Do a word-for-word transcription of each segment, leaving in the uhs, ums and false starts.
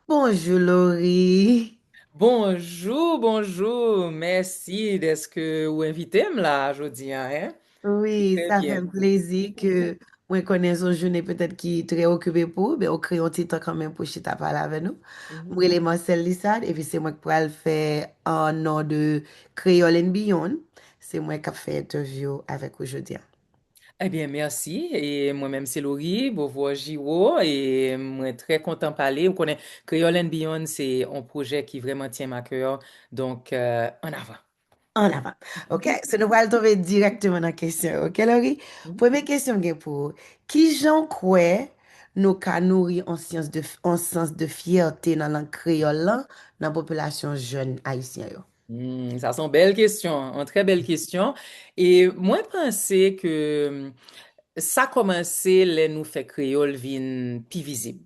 Bonjou, Laurie. Bonjou, bonjou. Mèsi dèske ou envite m la jodi a, en. Wi, sa fè m plezi ke mwen konnen se yon jounen petèt ki trè okipe pou ou, men ou kreye yon ti tan kanmenm pou chita pale avè nou. M rele Marcel Lissard, epi se mwen k pral fè an non de Creole and Beyond. Se mwen k ap fè entèvyou avèk ou jodi a. Ebyen, mèsi. E mwen menm se Laurie Beauvoir Giraud, e mwen trè kontan pale. Ou konnen Creole and Beyond se yon pwojè ki vrèman tyen m a kè. Donk, euh, an avan. An avan. Ok, so nou pral tonbe dirèkteman nan kesyon yo. Ok, Laurie? Premye kesyon m gen pou ou. Kijan w kwè nou ka nouri yon syans de, yon sans de fyète nan lang kreyòl lan, nan popilasyon jèn ayisyen yo? Hmm, sa se yon bèl kesyon, yon trè bèl kesyon. E mwen panse ke sa kòmanse lè nou fè kreyòl vin pi vizib,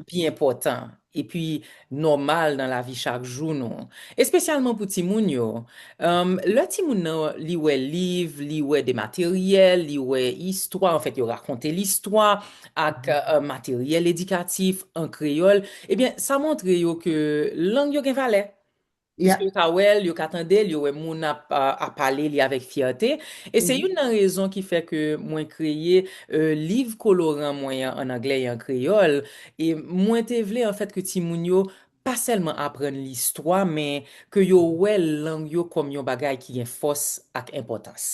pi enpòtan, epi nòmal nan lavi chak jou nou, espesyalman pou timoun yo. Em, lè timoun nan li wè liv, li wè de materyèl, li wè istwa, anfèt, yo rakonte listwa ak, eh, materyèl edikatif an kreyòl, ebyen, sa montre yo ke lang yo gen valè. Piske yo ka wè l, yo ka tande l, yo wè moun ap, a, ap pale li avèk fyète. E se youn nan rezon ki fè ke mwen kreye, eh, liv koloran mwen an, an anglè e an kreyòl. E mwen te vle, anfèt, ke timoun yo pa sèlman aprann listwa, men ke yo wè lang yo kòm yon bagay ki gen fòs ak enpòtans.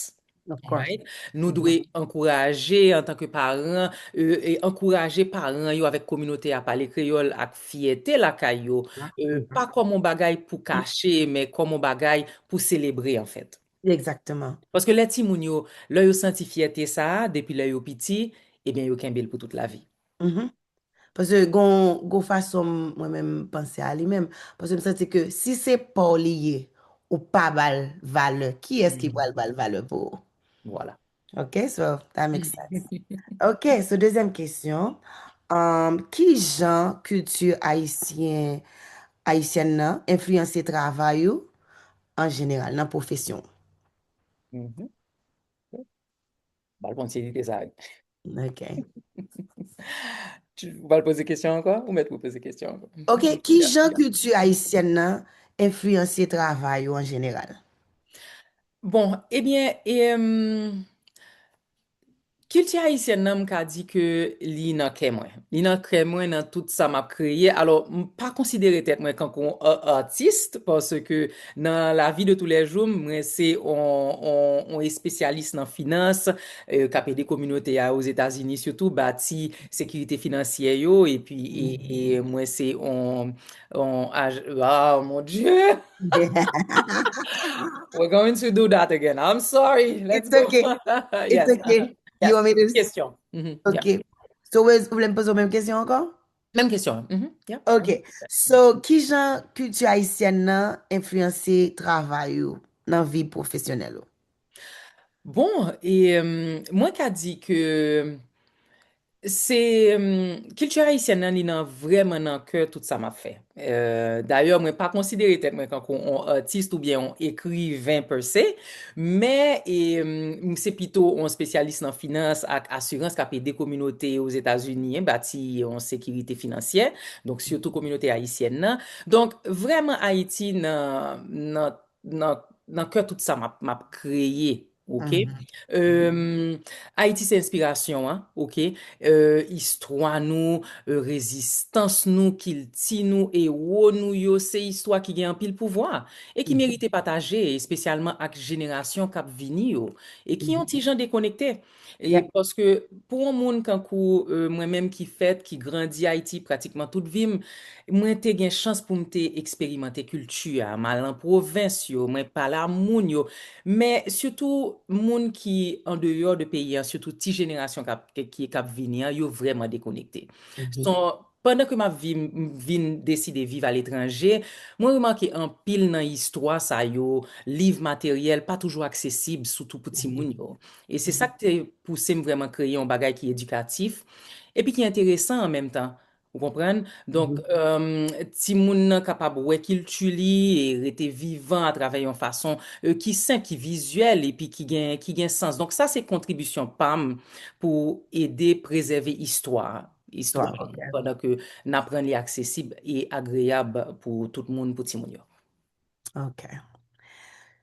Right? Nou dwe ankouraje, antanke paran, eh, e ankouraje paran yo avèk kominote a pale kreyòl ak fyète lakay yo, eh, pa kòm yon bagay pou kache, men kòm yon bagay pou selebre, anfèt. Egzakteman. Paske lè timoun yo, lè yo santi fyète sa a, depi lè yo piti, ebyen, yo kenbe l pou tout lavi. Paske gon, gon fason m, mwen menm m panse a li menm. Paske m santi ke si se pa w li ye, ou pa ba l valè, kiyès ki pral ba l valè pou ou? Vwala. Ok, so that makes sense. Ok, so dezyèm kesyon. Um, ki jan kilti ayisyen, ayisyèn nan enfliyanse travay ou an jeneral, nan pwofesyon ou? Bal kontinite sa. Ok. Ou pral poze kesyon ankò? Ou mèt pou poze kesyon ankò. Ok, ki jan kilti ayisyèn nan enfliyanse travay ou an jeneral? Bon, ebyen, em, kilti ayisyèn nan, m ka di ke li nan kè mwen. Li nan kè mwen nan tout sa m ap kreye. Alò, m pa konsidere tèt mwen kankou yon a-, atis, paske nan lavi de tou lè jou, mwen se on, on, on espesyalis nan finans, eh, k ap ede kominote a Ozetazini, sitou bati sekirite finansyè yo, epi, e, e mwen se on, on aj-, oh mon Dieu! We're going to do that again. I'm sorry. Let's It's okay. It's okay. You want me to... Kesyon. Mhm. Yeah. Ok. So, ou vle m poze w menm kesyon ankò? Menm kesyon. Mhm. Yeah. Ok. So, ki jan kilti ayisyèn nan enfliyanse travay ou nan vi pwofesyonèl ou? Bon, e, em, mwen ka di ke se, em, kilti ayisyèn nan, li nan, vrèman nan kè tout sa m ap fè. Eh, dayè, mwen pa konsidere tèt mwen kankou on atis oubyen on ekriven per se, men, em, m se pito on espesyalis nan finans ak asirans k ap ede kominote Ozetazini, en, bati on sekirite finansyè, donk sitou kominote ayisyèn nan. Donk, vrèman, Ayiti nan, nan, nan, nan kè tout sa m ap, m ap kreye, ok? Em, Ayiti se enspirasyon an, ok? Eh, istwa nou, eh, rezistans nou, kilti nou, ewo nou yo, se istwa ki gen anpil pouvwa e ki merite pataje, espesyalman ak jenerasyon k ap vini yo, e ki yon ti jan dekonekte. E paske pou yon moun kankou, eh, mwen menm ki fèt, ki grandi Ayiti pratikman tout vi m, mwen te gen chans pou m te eksperimante kilti a, m al nan pwovens yo, mwen pale a moun yo, men sitou moun ki andeyò de peyi an, sitou ti jenerasyon k ap, ki, ki, k ap vini an, yo vrèman dekonekte. So, pandan ke m ap vi-, m vin deside viv aletranje, mwen remake anpil nan istwa sa yo, liv, materyèl pa toujou aksesib, sitou pou timoun yo. E se sa k te pouse m vrèman kreye yon bagay ki edikatif, epi ki enteresan an menm tan. Ou konprann? Donk, em, timoun nan kapab wè kilti li e rete vivan atravè yon fason, eh, ki senp, ki vizyèl, epi ki gen, ki gen sans. Donk, sa se kontribisyon pa m pou ede prezève istwa a. istwa, pandan ke n ap rann li aksesib e agreyab pou tout moun, pou timoun yo. Ok.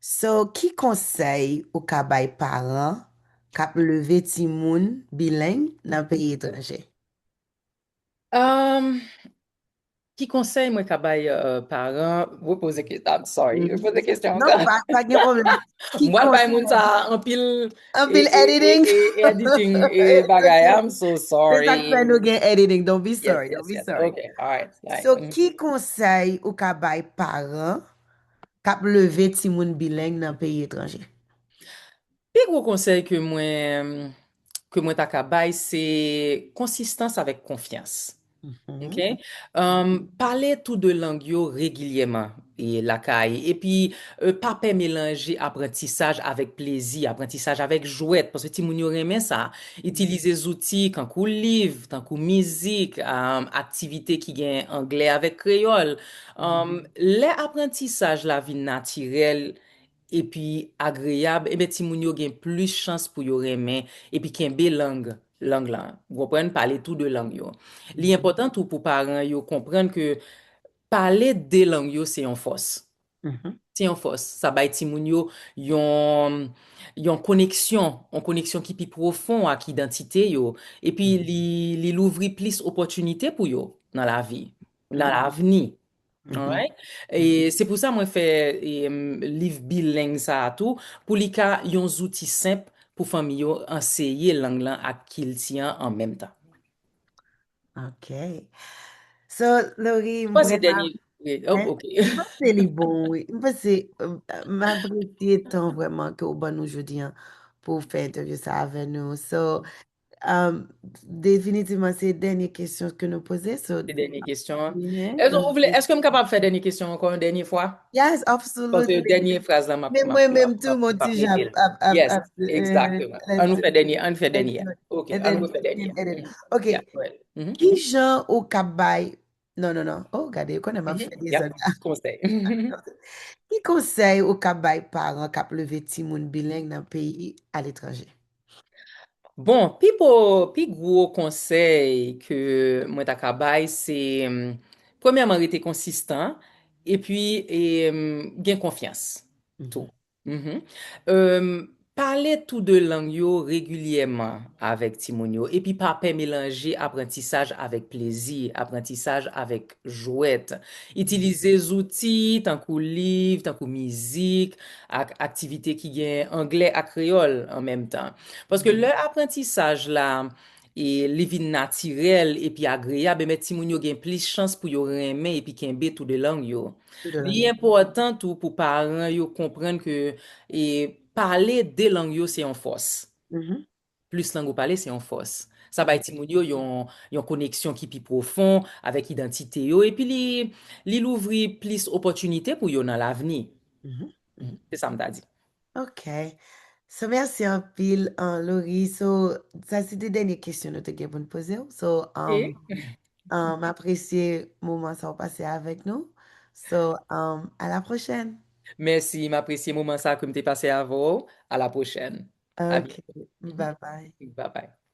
So, ki konsèy ou ka bay paran k ap leve timoun bileng nan peyi etranje? Um, ki konsèy mwen ka bay uh, paran? Repoze kesyon. I'm sorry. Repoze kesyon. Non, pa, pa gen pwoblem. Mwen bay moun sa anpil anpil editing. Editing e bagay. I'm so sorry. Se sa k fè nou gen editing. Don't be sorry. Don't be sorry. Okay, all right. So, ki konsèy ou ka bay paran k ap leve timoun bileng nan peyi etranje? Pi gwo konsèy ke mwen ke mwen ta ka bay se konsistans avèk konfyans. Ok? Um, pale tou de lang yo regilyèman e lakay. Epi, e, pa pè melanje aprantisaj avèk plezi, aprantisaj avèk jwèt, paske timoun yo renmen sa. Itilize zouti kankou liv, tankou mizik, um, aktivite ki gen anglè avèk kreyòl. Um, lè aprantisaj la vin natirèl, epi agreyab, ebyen timoun yo gen plis chans pou yo renmen epi kenbe lang, lang lan. Ou konprann? Pale tou de lang yo. Li enpòtan tou pou paran yo konprann ke pale de lang yo se yon fòs. Se yon fòs. Sa bay timoun yo yon, yon koneksyon, yon koneksyon ki pi pwofon ak idantite yo. Epi li, li louvri plis opòtinite pou yo nan lavi, nan lavni. Alright? E se pou sa mwen fè em, liv bileng sa a tou, pou li ka yon zouti senp pou fanmi yo anseye lang lan ak kilti an an menm tan. Ok. So, Laurie, m panse dènye. Oh, ok. M panse li bon, wi. M panse, m apresye tan vrèman ke w ban nou jodi an pou w fè entèvyou sa avè nou. So, Um, definitivman, se dènye kesyon ke nou poze. So, se dènye kesyon an. Èske ou vle, èske m kapab fè dènye kesyon ankò yon dènye fwa? Yes, absolutely. Paske dènye fraz la, m ap, men mwen menm tou, mwen ti jan ap, ap, yes, ap, exactement. An nou fè dènye, an nou fè dènye. Ok, an nou fè dènye. Ok. Ki jan ou ka bay Non, non, non. Oh, gade, yo konnen m ap fè dezòd la. Konsèy. Ki konsèy ou ka bay paran k ap leve timoun bileng nan peyi aletranje? Bon, pi po, pi gwo konsèy ke mwen ta ka bay, se, em, premyèman, rete konsistan, epi, em, gen konfyans tou. Mhm. Em, pale tou de lang yo regilyèman avèk timoun yo, epi pa pè melanje aprantisaj avèk plezi, aprantisaj avèk jwèt. Itilize zouti tankou liv, tankou mizik, ak aktivite ki gen anglè ak kreyòl an menm tan. Paske lè aprantisaj la e li vin natirèl epi agreyab, ebyen timoun yo gen plis chans pou yo renmen epi kenbe tou de lang yo. Li enpòtan tou pou paran yo konprann ke e pale de lang yo se yon fòs. Plis lang ou pale, se yon fòs. Sa bay timoun yo yon, yon koneksyon ki pi pwofon avèk idantite yo, epi li, li louvri plis opòtinite pou yo nan lavni. Se sa m ta di. Ok. So, mèsi anpil, uh, Laurie. So, sa se te dènye kesyon nou te gen pou n poze w. So, um, um, m apresye moman sa w pase avèk nou. So, um, à la prochaine. Mèsi, m apresye moman sa ke m te pase avè w. À la prochaine. Ok. Bye bye. Bye bye.